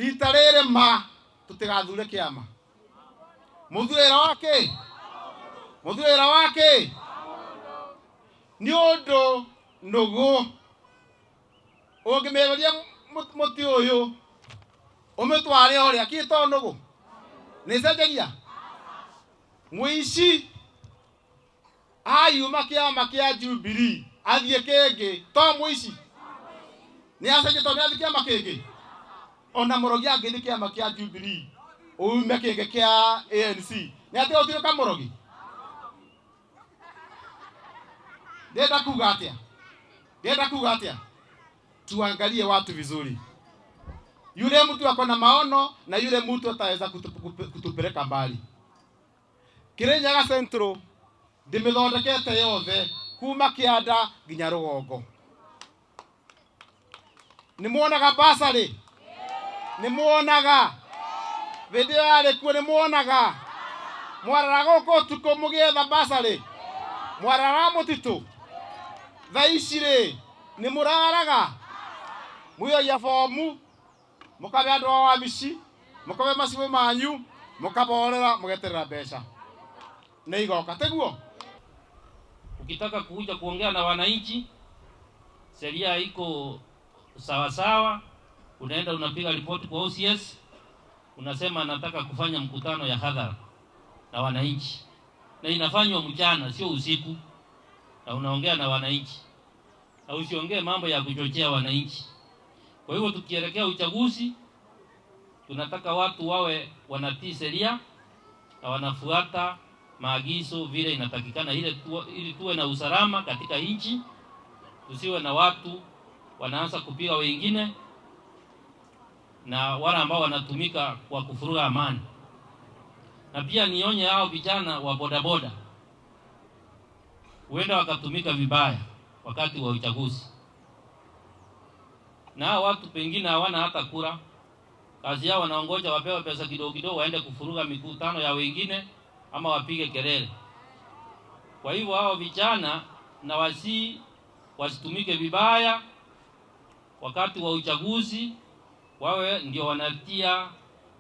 Rita rĩrĩ ma tũtigathure kĩama. Mũthure wĩra wa kĩ? Mũthure wĩra wa kĩ? Nĩ ũndũ nũgũ ũngĩmĩeheria mũtĩ ũyũ ũmĩtware ũrĩa kĩ to nũgũ nĩ ĩcenjagia. Mũici ayuma kĩama kĩa Jubilee athiĩ kĩngĩ to mũici nĩ acenjia tondũ nĩ athiĩ kĩama kĩngĩ. Ona mũrogi angĩthiĩ kĩama kĩa Jubilee ume kĩngĩ kĩa ANC nĩ atiga gũtuĩka mũrogi. Ndĩrenda kuga atĩa? Ndĩrenda kuga atĩa? Tuangalie watu vizuri. Yule mtu ako na maono na yule mtu ataweza kutupeleka mbali. Kirinyaga Central ndĩmĩthondekete yothe kuma kĩanda nginya rũgongo. Nĩ muonaga basarĩ? Nĩ muonaga? Hĩndĩ ĩyo yarĩ kuo nĩ muonaga? Mwarara gũkũ ũtukũ mũgĩetha basarĩ? Mwarara mũtitũ? Thaa ici rĩ, nĩ mũraraga? Mũiyũragia bomu, mũkabe andũ a wabici, mũkabe macibũ manyu, mũkaborera, mũgeterera mbeca. Nĩ igoka, tiguo? Ukitaka kuja kuongea na wananchi, sheria iko sawa sawa, unaenda unapiga ripoti kwa OCS, unasema nataka kufanya mkutano ya hadhara na wananchi, na inafanywa mchana, sio usiku, na unaongea na wananchi, na usiongee mambo ya kuchochea wananchi. Kwa hivyo tukielekea uchaguzi, tunataka watu wawe wanatii sheria na wanafuata maagizo vile inatakikana, ili tuwe na usalama katika nchi, tusiwe na watu wanaanza kupiga wengine na wale ambao wanatumika kwa kufuruga amani. Na pia nionye hao vijana wa bodaboda, huenda wakatumika vibaya wakati wa uchaguzi, na hao watu pengine hawana hata kura, kazi yao wanaongoja wapewe pesa kidogo kidogo waende kufuruga mikutano ya wengine ama wapige kelele. Kwa hivyo hao vijana na wasi wasitumike vibaya wakati wa uchaguzi, wawe ndio wanatia